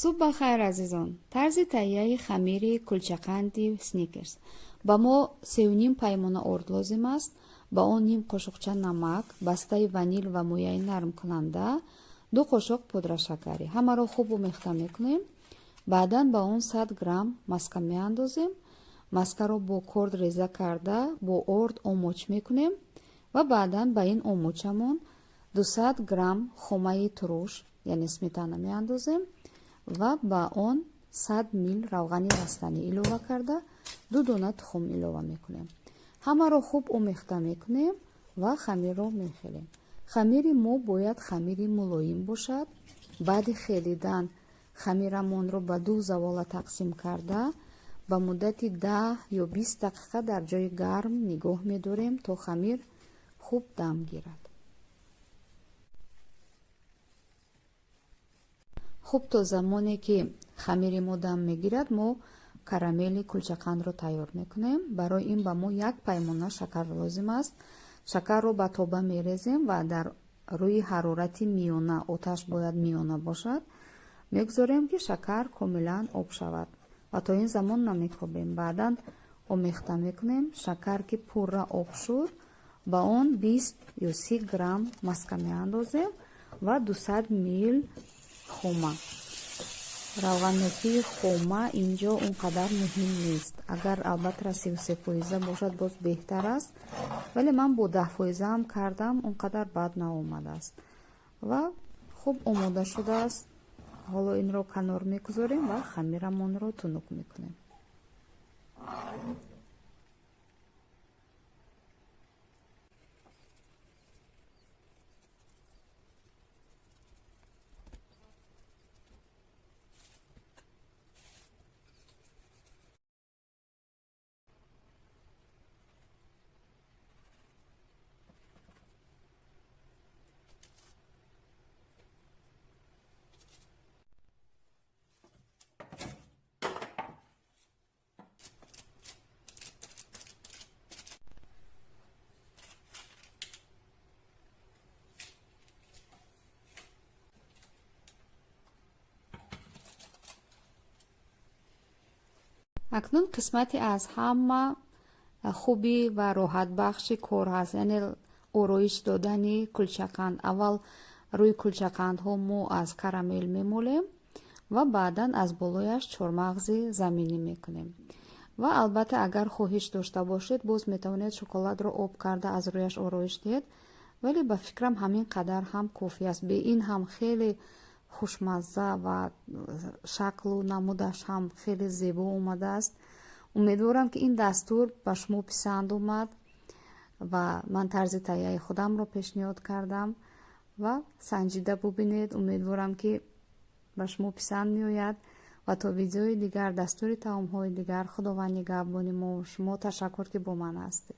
Субҳ ба хайр, азизон! Тарзи таҳияи хамири кулчақанди Сникерс. Ба мо 3,5 паймона орд лозим аст, ба он ним қошуқча намак, бастаи ванил ва мояи нармкунанда, 2 қошуқ пудрашакарӣ. Ҳамаро хуб омехта мекунем. Баъдан ба он 100 грамм маска меандозем. Маскаро бо корд реза карда бо орд омоч мекунем ва баъдан ба ин омочамон 200 грамм хомаи туруш, яъне сметана меандозем ва ба он 100 мил равғани растанӣ илова карда, 2 дона тухм илова мекунем. Ҳамаро хуб омехта мекунем ва хамирро мехелем. Хамири мо бояд хамири мулоим бошад. Баъди хелидан хамирамонро ба 2 завола тақсим карда, ба муддати 10 ё 20 дақиқа дар ҷои гарм нигоҳ медорем, то хамир хуб дам гирад. Хуб, то замоне ки хамири мо дам мегирад, мо карамели кулчақандро тайёр мекунем. Барои ин ба мо як паймона шакар лозим аст. Шакарро ба тоба мерезем ва дар рӯи ҳарорати миёна, оташ бояд миёна бошад, мегузорем, ки шакар комилан об шавад ва то ин замон намекобем. Баъдан омехта мекунем. Шакар ки пурра об шуд, ба он 20 ё 30 грамм маска меандозем ва 200 мил хома. Равғаннокии хома инҷо он қадар муҳим нест. Агар албатта 33 фоиза бошад, боз беҳтар аст, вале ман бо 10 фоизаам кардам, он қадар бад наомадааст ва хуб омода шудааст. Ҳоло инро канор мегузорем ва хамирамонро тунук мекунем. Акнун қисмате аз ҳама хубӣ ва роҳатбахши кор ҳаст, яъне ороиш додани кулчақанд. Аввал рӯи кулчақандҳо мо аз карамел мемолем ва баъдан аз болояш чормағзи заминӣ мекунем. Ва албатта, агар хоҳиш дошта бошед, боз метавонед шоколадро об карда аз рӯяш ороиш диҳед, вале ба фикрам, ҳамин қадар ҳам кофӣ аст. Бе ин ҳам хеле хушмазза ва шаклу намудаш ҳам хеле зебо омадааст. Умедворам, ки ин дастур ба шумо писанд омад ва ман тарзи таҳияи худамро пешниҳод кардам ва санҷида бубинед. Умедворам, ки ба шумо писанд меояд ва то видеои дигар, дастури таомҳои дигар, Худованд нигаҳбони мо шумо. Ташаккур, ки бо ман ҳастед.